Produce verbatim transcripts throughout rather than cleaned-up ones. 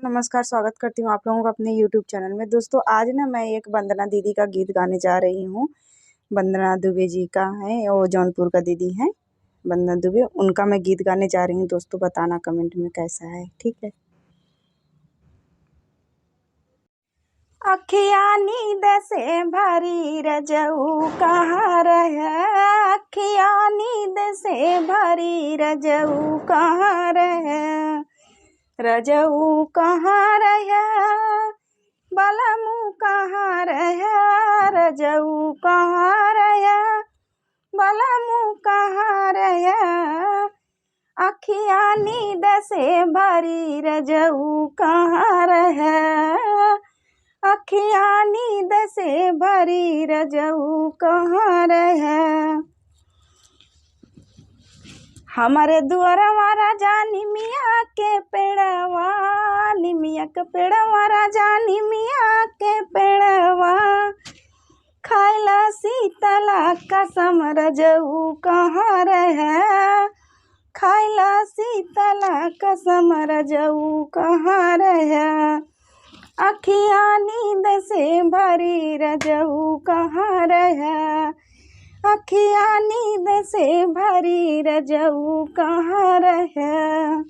नमस्कार, स्वागत करती हूँ आप लोगों का अपने YouTube चैनल में। दोस्तों, आज ना मैं एक वंदना दीदी का गीत गाने जा रही हूँ। वंदना दुबे जी का है, वो जौनपुर का दीदी हैं, वंदना दुबे, उनका मैं गीत गाने जा रही हूँ। दोस्तों, बताना कमेंट में कैसा है, ठीक है? अखिया नींद से भरी रजऊ कहाँ रहे, अखिया नींद से भरी रजऊ कहाँ रहे, रजऊ कहाँ रहे, बलमू कहाँ रहे, रजऊ कहाँ रहे, बलमू कहाँ रहे, अखिया नींद से भरी रजऊ कहाँ रहे, अखिया नींद से भरी रजऊ कहाँ रहे। हमरे दुआरवा राजा निमिया के पेड़वा, निमिया के पेड़वा राजा निमिया के पेड़वा, खाइला सीतला कसम रजऊ कहाँ रहे, खाइला सीतला कसम रजऊ कहाँ रहे, अखिया नींद से भरी रजऊ कहाँ रहे, अखिया नींद से भरी रजऊ कहाँ रहे।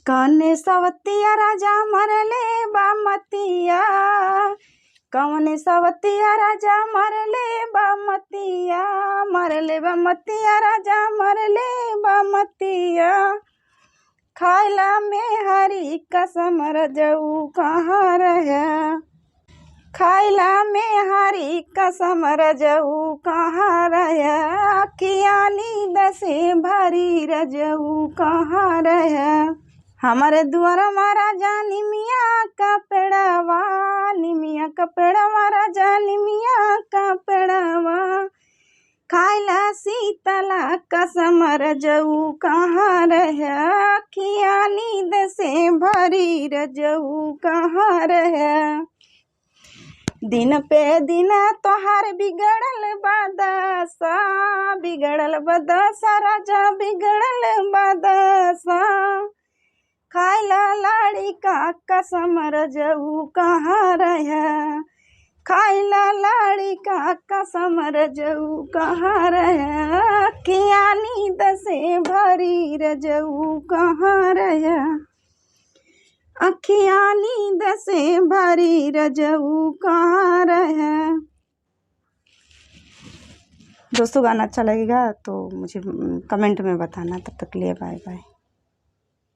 कौने सवतिया राजा मरले बा मतिया, कौने सवतिया राजा मरले बा मतिया, मरले बा मतिया राजा मरले बा मतिया, खाइला मेहरी कसम रजऊ कहाँ रहे, खाइला मेहरी कसम रजऊ कहाँ रहे, अखिया नींद से भरी रजऊ कहाँ रहे। हमरे दुआरवा राजा निमिया का पेड़वा, निमिया का पेड़वा राजा निमिया का पेड़वा, खाइला सीतला कसम रजऊ कहाँ रहे, अखिया नींद से भरी रजऊ कहाँ रहे। दिन पे दिन तोहार बिगड़ल बा दसा, बिगड़ल बा दसा राजा, बिगड़ल बा दसा, खाइला लाड़ी का कसम रजऊ कहाँ रहे, खाइला लाड़ी का कसम रजऊ कहाँ रहे, अखिया नींद से भरी रजऊ कहाँ रहे, अखिया नींद से भरी रजऊ कहाँ रहे। दोस्तों, गाना अच्छा लगेगा तो मुझे, उम, कमेंट में बताना। तब तक के लिए बाय बाय।